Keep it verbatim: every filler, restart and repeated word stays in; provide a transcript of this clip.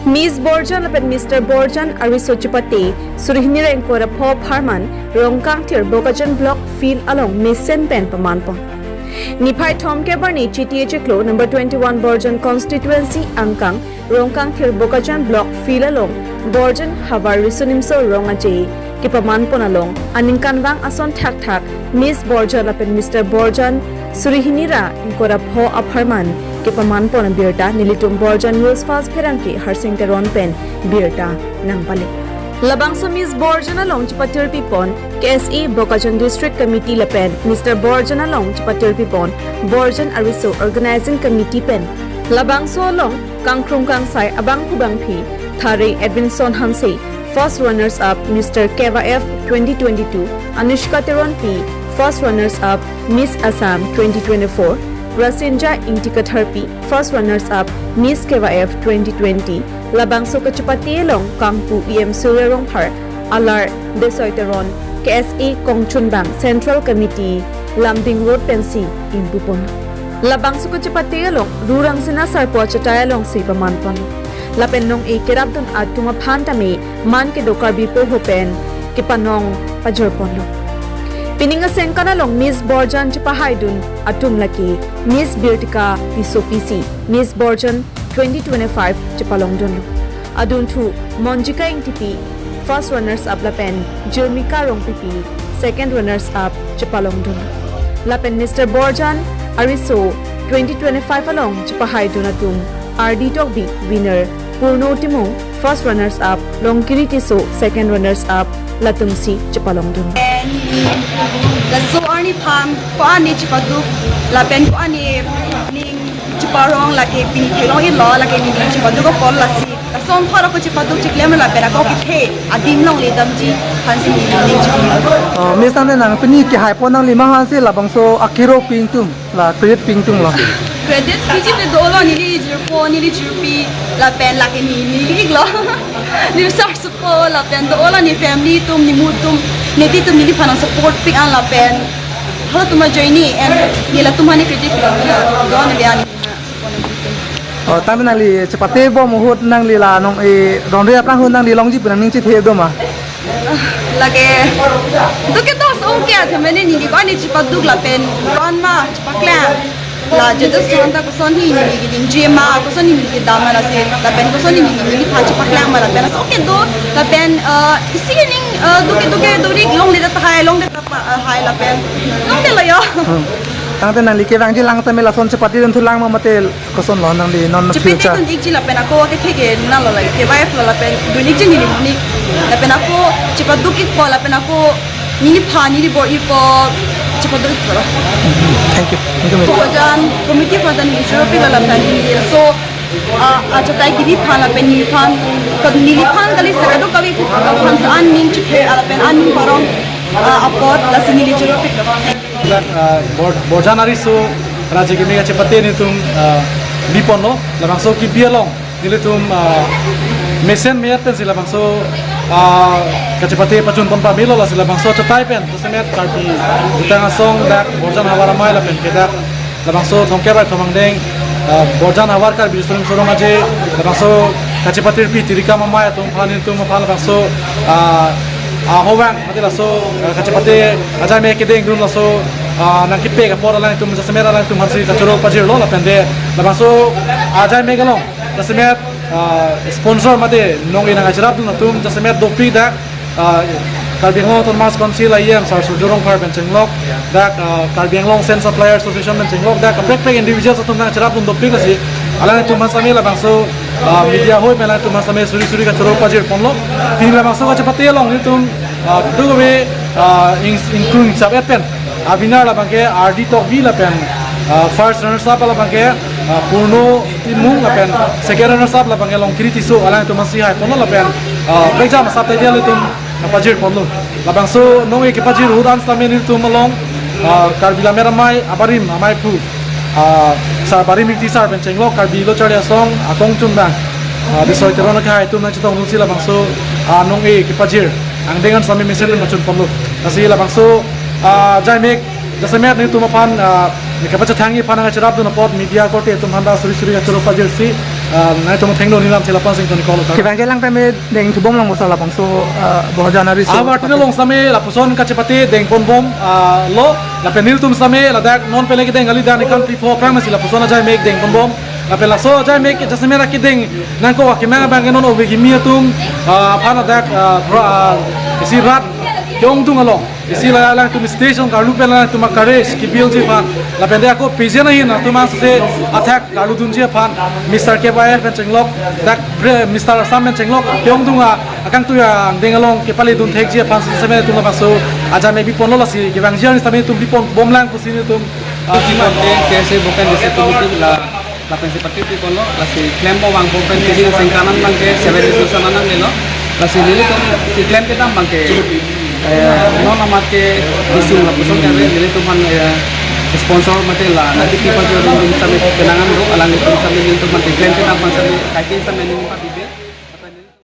Miss Borjan lapen Mister Borjan ariso chepate suri hini ra ingkoi ra pho apharman Rongkangthir Bokajan Block Field along mesen pen pamanpon. Niphai thomkep arni Chiti achiklo number twenty-one Borjan constituency angkang Rongkangthir Bokajan Block Field along Borjan havar Riso Nimso Rong Aje kepamanpon along aningkanvang ason thakthak Miss Borjan lapen Mister Borjan suri hini ra ingkoi ra pho apharman kepamanpon abirta nelitum Borjan News Fast pherangke Harsing Teron pen birta nangpale. Labangso Miss Borjan along chepatirpipon K S A Bokajan District Committee lapen Mister Borjan along chepatirpipon Borjan ariso Organizing Committee pen. Labangso along kangkrung kangsai abangphu bangphi thare Edwinson Hanse, first runners up Mister Keva F twenty twenty-two, Anushka Teronpi, first runners up Miss Assam twenty twenty-four, Rasinja Ingti Katharpi, first runners up Miss Keva F twenty twenty. Labangso kachepate along kangpu E M Surya Rongphar, alar Desoi Teron, K S A Kongchunbang Central Committee Lumding Road pensi ingpupon. Labangso kachepate along Ru Rangsina Sarpo achatai alongsi pamanpon. Lapen nong-e kerapdun atum aphan tame man kedo Karbi porho pen kepanong pajirponlo. Pining asengkan along Miss Borjan chepahaidun atum lake Miss Birtika Tisso P C, Miss Borjan twenty twenty-five chepalongdunlo. Adunthu Monjika Ingtipi, first runners up lapen Jirmika Rongpipi, second runners up chepalongdun. Lapen Mister Borjan ariso twenty twenty-five along chepahaidun atum R D Tokbi, winner, Purno Timung, first runners up, Longkiri Tisso, second runners up, latumsi chepalongdun. Laso arni phan ko-an ne chepaduk lapen ko-an ne ning cheparong lake pini theklong-iklo, lake nening chepaduk apot lasi. Lason thor ako chepaduk chiklem lapen ako kethe adim longle damji aphansi nening chepaduk. Oh, Miss, nang pini kehaipo nangli ma aphansi labangso akiro pi ingtung, la credit pi ingtunglo? Credit piji te dolo, neli jirpo, neli jirpi lapen lake ne, neli-iklo. Neli sar supo lapen dolo, ne family atum, ne mu atum, ne titi atum neliphan nang support pik an lapen halatum ajoine and neli latum aphan ne credit pik an, don neli ani. Oh, tame nangli chepatebom ahut nangli la nong-e ronre aphrang ahut nangli longji pu nangning chethe do ma? Lake, duke dos ong ke athe mene neli ko-an ne chepaduk lapen ron ma chepaklang. La judges atum ta koson hi neli keding je ma, koson hi neli kedam ma lasi, lapen koson hi neli, neliphan chepaklang ma lapen laso kedo, lapen, eh, isi ning, eh, duke duke duri longle ta tahai, longle ta pa, eh, hai lapen longdetlo yo. Hmm. Tangte nangli kevangji lang tame lason chepatedun thulang ma mate kosonlo nangli non future? Chepatedun-ikji lapen ako kethe ke nalo lake, ke wife lo lapen dun-ikji neli monit. Lapen ako chepaduk-ikpo lapen ako neliphan neli bor-ipo chepaduk-ikpo lo. Thank you. Thank you, Mister Borjan committee aphan ta neli choro pilo lapen neli so, ah, achatai kebi aphan lapen neliphan, ka-, neliphan kali sa kadokave pu aphan sa an ning chethe lapen an ning parong, ah, apot lasi neli choro pilo. Dak, ah, Bor-, Borjan ariso raji kimi kachepate nelitum, ah, biponlo, labangso kebi along nelitum, ah, mesen me-et pensi labangso, ah, kachepate pachunpon pamelo, lasi labangso achatai pen jasemet Karbi jutang asong dak Borjan havar amei lapen ke dak labangso thomkep ra thomangdeng, ah, Borjan havar Karbi Riso Nimso Rong Aje, labangso kachepatirpi tirikam amei atum aphan nelitum aphan labangso, ah, ah, hovang mate laso, ah, kachepate ajai me kedengdun laso, ah, nangkepek apot alangtum jasemet alangtum aphansi kachoro pajirlo lapen de labangso ajai me along jasemet, ah, sponsor mate nong-e nangkacherapdun atum jasemet dopik dak, ah, Karbi Anglong Autonomous Council I E M Sar Surjya Rongphar pen chenglok dak, ah, Karbi Anglong Sand Supplier Association pen chenglok dak kaprek prek individuals atum nangcherapdun dopik lasi alangtum aphan sami labangso, ah, media hoi pen alangtum aphan sami suri suri kachoro pajirponlo. Pini labangso kachepate along nelitum, ah, dukave, ah, ing-, ingkung sab-et pen, ah, winner labangke R D Tokbi lapen, ah, first runners up labangke, ah, Purno Timung lapen second runners up labangke Longkiri Tisso, alangtum aphansi haiponlo lapen, ah, prekjam asap ta dia nelitum, ah, pajirponlo. Labangso nong-e kepajir ahut an sitame nelitum along, ah, Karbi Lammet Amei abarim ameiphu, ah, Sar Barim Ingti sar pen chenglok Karbi Lo Charli Asong akongchunbang, ah, Desoi Teron akehai atum nangchetongdunsi labangso, ah, nong-e kepajir angdeng an sami mesen pen pachunponlo. Lasi labangso, ah, ajai me jasemet nelitum aphan, ah, ne kapachethangji aphan nangcherapdun apot media korte atum aphan ta suri suri kachoro pajirsi, Ah, nangtum thengno nilam thela pansing toni kolo ta. Kevangji alang tame dengthu bomlang bosa labangso, ah, bohojana riso. Avar tini along sitame lapuson kachepate dengpon bom, ah, lo, lapen nelitum sitame ladak non pele kedeng kali dan ikan pipo prang masi lapuson ajai mek dengpon bom. Lapen laso ajai mek jasemet akedeng nangkok akemang abang ke non ove kimi atum, ah, aphan ladak, ah, bra-, ah, isi rat ke-ongdung along. Isi la alangtum station karlu pen alangtum a-courage kebuild ji aphan. Lapen de ako pijen ahin atum ansi athak karlu dunji aphan Mister K Y F pen chenglok, dak pre-, Mister Assam pen chenglok, ke-ongdung a-, akangtui angdeng along kepale dun thekji aphan sitame nelitum labangso ajai mek biponlo lasi kevangji arni sitame nelitum bipon bomlang pusi nelitum, ah, Team ante K S A Bokajan District Committee la, lapensi party pi kono, lasi klem mo vangpo pen kini sengkanan abang ke seven resolution nangnelo. Lasi nelitum keklem kedam abang ke, eh, non amat ke isung lapuson ke ave, nelitum aphan, eh, sponsor mate la, nanti people jo nelitum sitame kenangan do, alanglitum sitame nelitum aphan keklem kedam aphan sitame, kaike sitame nelitum aphan bibe.